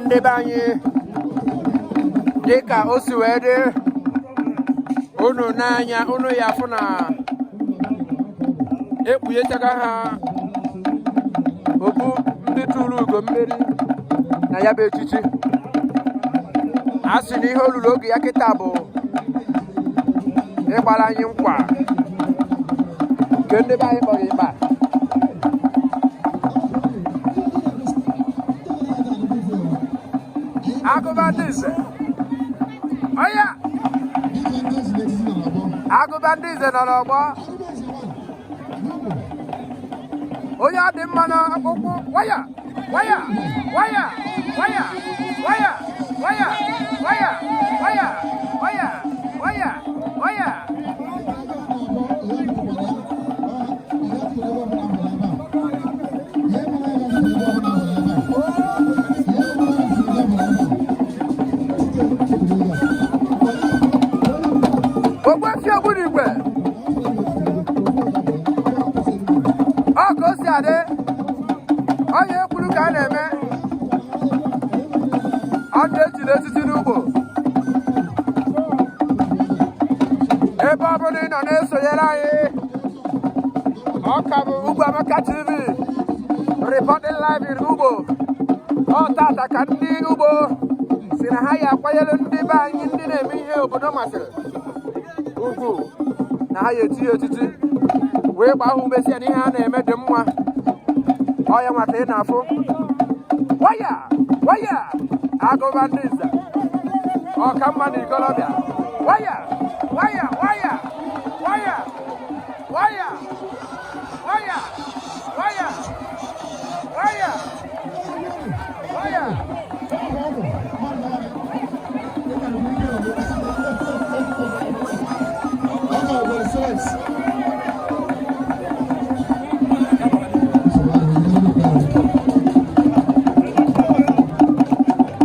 Ndị be anyị, dịka o si wee dị unu n'anya, unu ya afụ na ekpunyechaga ha okpu ndị tụrụ ugo mmeri na ya bụ echichi. A sị na ihe olulu oge ya kịta bụ ịgbara anyị nkwa nke ndị be anyị kpọrọ ịkpa. Agụba ndị nze ọya, agụba ndị nze nọ n'ọgbọ, onye ọ dị mma n'ọkpụkpụ. Waya, waya, waya, waya, waya, waya, waya, waya, waya, waya, waya. Ogbuefi Ogbunigwe, ọ ka o si adị, onye ekwuru ka a na-eme, ọ na-ejiri etiti n'ugbo. Ebe ọ bụla ị nọ na-esonyere anyị, ọ ka bụ Ugbo Amaka TV reporting live in Ugbo. Ọ tata ka ndị Ugbo si na ha ya akwanyere ndị be anyị ndị na-eme ihe obodo masịrị ugwu, na ha ya eti ya etiti wee gbaa ha ume, si ya na ihe a na-eme dị mma. Ọ ya nwa ka ị na-afụ. Waya, waya, agụba ndị nze, ọka mma na ikolobịa. Waya, waya, waya, waya, waya, waya, waya, waya, waya.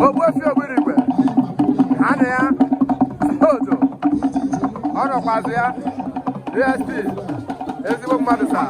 Ogbuefi Ogbunigwe ha na ya odo, ọ nọkwazị ya. DSP, ezigbo mmadụ sa.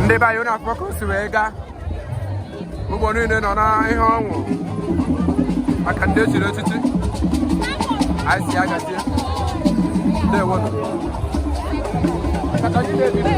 Ndị be anyị, na-afọ ka o si wee gaa. Ugbo niile nọ na ihe ọṅụ maka ndị echiri echichi. Anyị si agazie. Ndewo. Maka ndị na-ebiri.